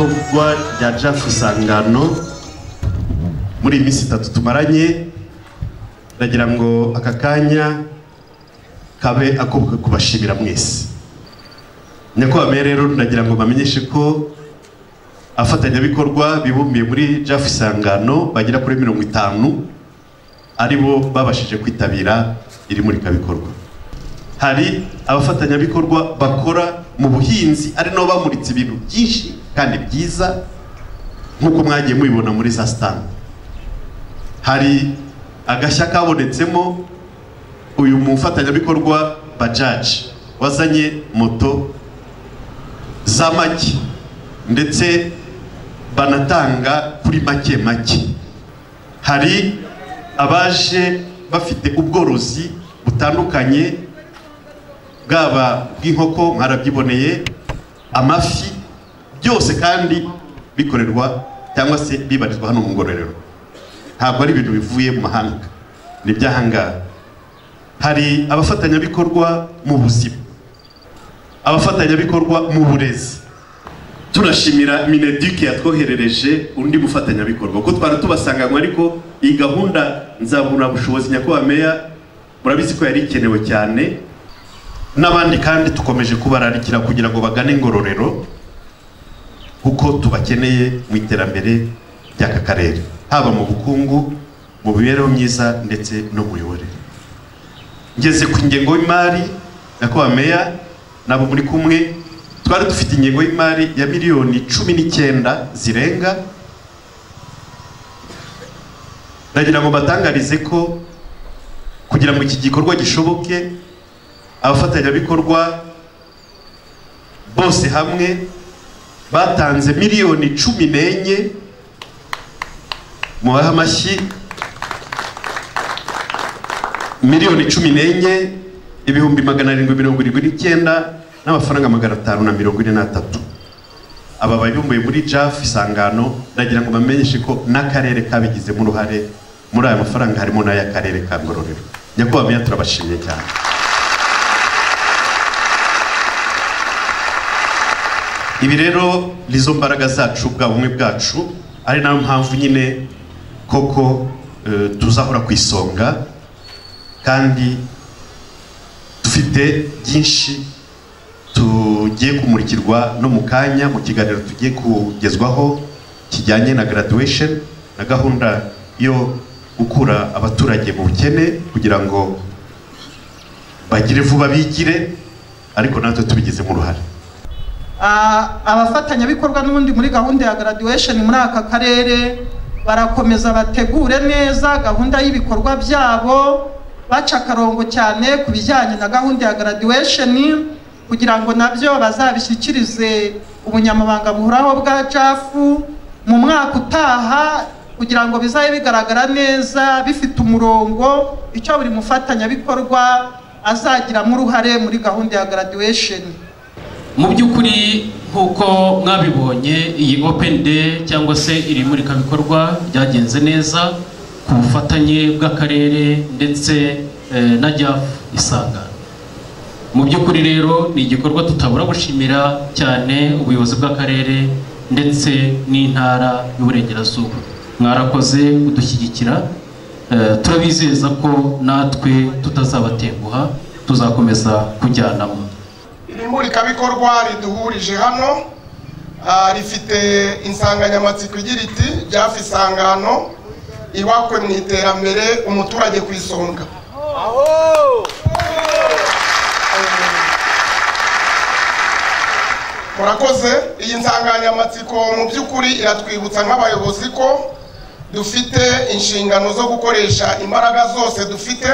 Imurikabikorwa rya JAF Isangano muri iyi minsi itatu tumaranye, ndagira ngo aka kanya kabe ako kubashimira mwese. Nyakubahwa Meya rero ndagira ngo bamenyeshe ko abafatanyabikorwa bibumbiye muri JAF Isangano bagera kuri 50 aribo babashije kwitabira iri murikabikorwa. Hari abafatanyabikorwa bakora mu buhinzi ari nabo bamuritse ibintu byinshi kandi byiza nk'uko mwagiye mubibona muri za stand. Hari agashya kabonetsemo uyu mufatanyabikorwa Bajaj wazanye moto za make ndetse banatanga kuri make make. Hari abaje bafite ubworozi butandukanye bwaba bw'inkoko mwarabyiboneye, amafi, byose kandi bikorerwa cyangwa se bibarizwa hano mu Ngororero. Ntabwo ari ibintu bivuye mu mahanga, ni by'ahangaha. Hari abafatanyabikorwa mu buzima, abafatanyabikorwa mu burezi. Turashimira Mineduc yatwoherereje undi mufatanyabikorwa kuko twari tubasanganywe, ariko iyi gahunda nzabura bushobozi nyakubahwa Meya murabizi ko yari ikenewe cyane. N'abandi kandi tukomeje kubararikira kugira ngo bagane Ngororero kuko tubakeneye mu iterambere ry'aka karere, haba mu bukungu, mu mibereho myiza ndetse no mu miyoborere. Ngeze ku ngengo y'imari nyakubahwa Meya nabo muri kumwe, twari dufite ingengo y'imari ya miliyoni 19 zirenga. Ndagira ngo batangarize ko kugira ngo iki gikorwa gishoboke abafatanyabikorwa bose hamwe batanze miliyoni 14. Mubahe amashyi. Miliyoni 14 ibihumbi 779 n'amafaranga 543. Aba babibumbuye muri JAF Isangano ndagira ngo bamenyeshe ko n'akarere kabigizemo uruhare muri aya mafaranga, harimo n'ay'akarere ka Ngororero. Nyakubahwa Meya turabashimiye cyane. Ibi rero nizo mbaraga zacu, bwa bumwe bwacu, ari nayo mpamvu nyine koko tuzahora ku isonga kandi dufite byinshi tugiye kumurikirwa no mu kanya mu kiganiro tugiye kugezwaho kijyanye na graduation na gahunda yo gukura abaturage mu bukene kugira ngo bagire vuba bigire, ariko natwe tubigizemo uruhare. Abafatanyabikorwa n'ubundi muri gahunda ya graduation muri aka karere barakomeza bategure neza gahunda y'ibikorwa byabo, baca akarongo cyane ku bijyanye na gahunda ya graduation kugira ngo nabyo bazabishyikirize ubunyamabanga buhoraho bwa JAF mu mwaka utaha, kugira ngo bizabe bigaragara neza bifite umurongo icyo buri mufatanyabikorwa azagiramo uruhare muri gahunda ya graduation. Mu by'ukuri nk'uko mwabibonye, iyi open day cyangwa se iri murikabikorwa ryagenze neza ku bufatanye bw'akarere ndetse na JAF Isangano. Mu by'ukuri rero ni igikorwa tutabura gushimira cyane ubuyobozi bw'akarere ndetse n'intara y'Uburengerazuba. Mwarakoze kudushyigikira, turabizeza ko natwe tutazabatenguha, tuzakomeza kujyanamo. Iri murikabikorwa riduhurije hano rifite insanganyamatsiko igira iti JAF Isangano ibakwe mu iterambere umuturage ku isonga. Murakoze. Iyi nsanganyamatsiko mu by'ukuri iratwibutsa nk'abayobozi ko dufite inshingano zo gukoresha imbaraga zose dufite,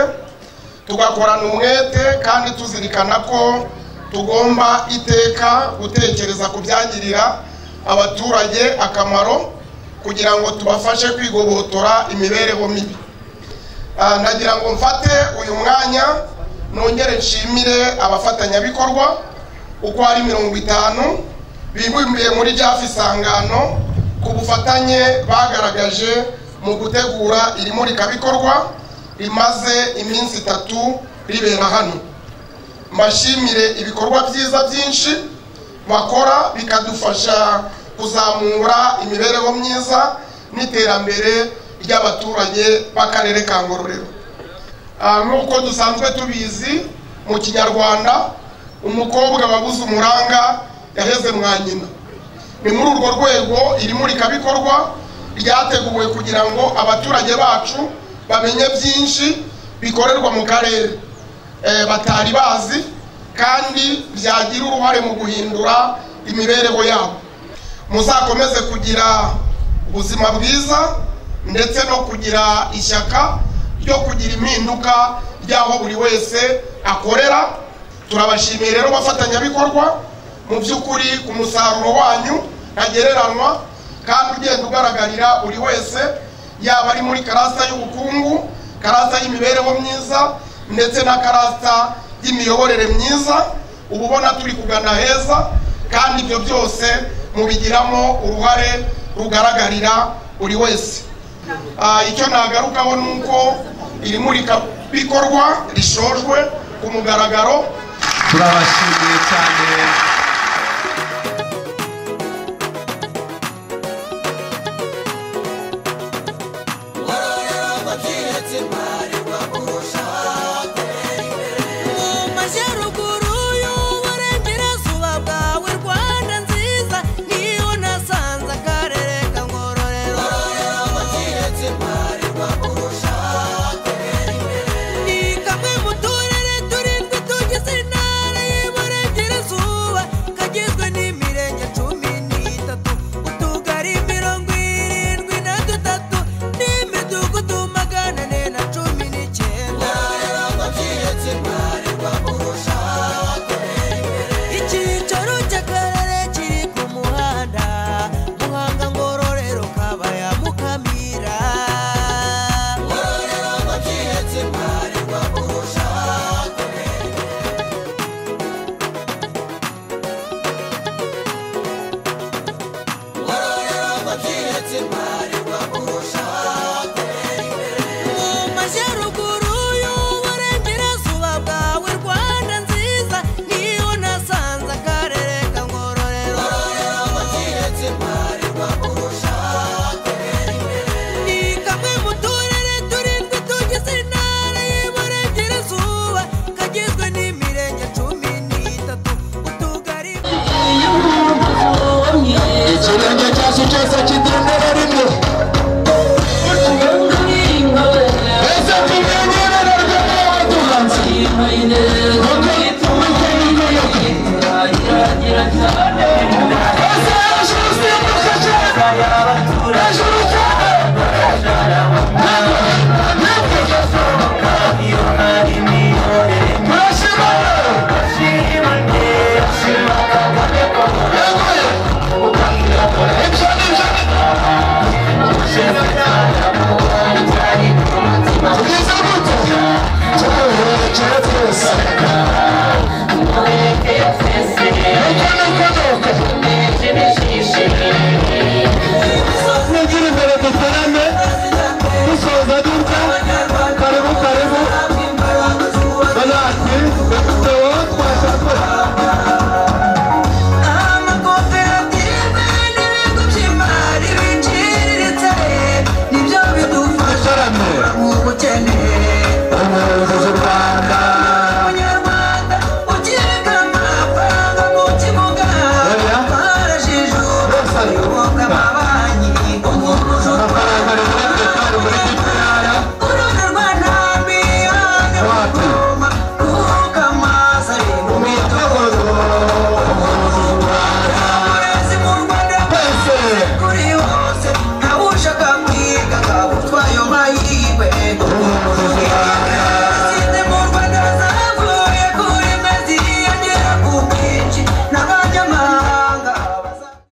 tugakorana umwete kandi tuzirikana ko tugomba iteka gutekereza ku byagirira abaturage akamaro kugira ngo tubafashe kwigobotora imibereho mibi. Ndagira ngo mfate uyu mwanya nongere nshimire abafatanyabikorwa uko ari 50 bibumbiye muri JAF Isangano ku bufatanye bagaragaje mu gutegura iri murikabikorwa rimaze iminsi 3 ribera hano. Mbashimire ibikorwa byiza byinshi bakora bikadufasha kuzamura imibereho myiza n'iterambere ry'abaturage b'akarere ka Ngororero. Nk'uko dusanzwe tubizi mu Kinyarwanda, umukobwa wabuze umuranga yaheze mwa nyina. Ni muri urwo rwego iri murikabikorwa ryateguwe kugira ngo abaturage bacu bamenye byinshi bikorerwa mu karere batari bazi, kandi byagira uruhare mu guhindura imibereho yabo. Muzakomeze kugira ubuzima bwiza ndetse no kugira ishyaka ryo kugira impinduka ry'aho buri wese akorera. Turabashimiye rero bafatanyabikorwa mu by'ukuri ku musaruro wanyu ntagereranywa, kandi ugenda ugaragarira buri wese, yaba ari muri karasta y'ubukungu, karasta y'imibereho myiza ndetse na karasta y'imiyoborere myiza. Ubu ubona turi kugana heza, kandi ibyo byose mubigiramo uruhare rugaragarira buri wese. Icyo nagarukaho ni uko iri murikabikorwa rishojwe ku mugaragaro. Turabashimiye cyane.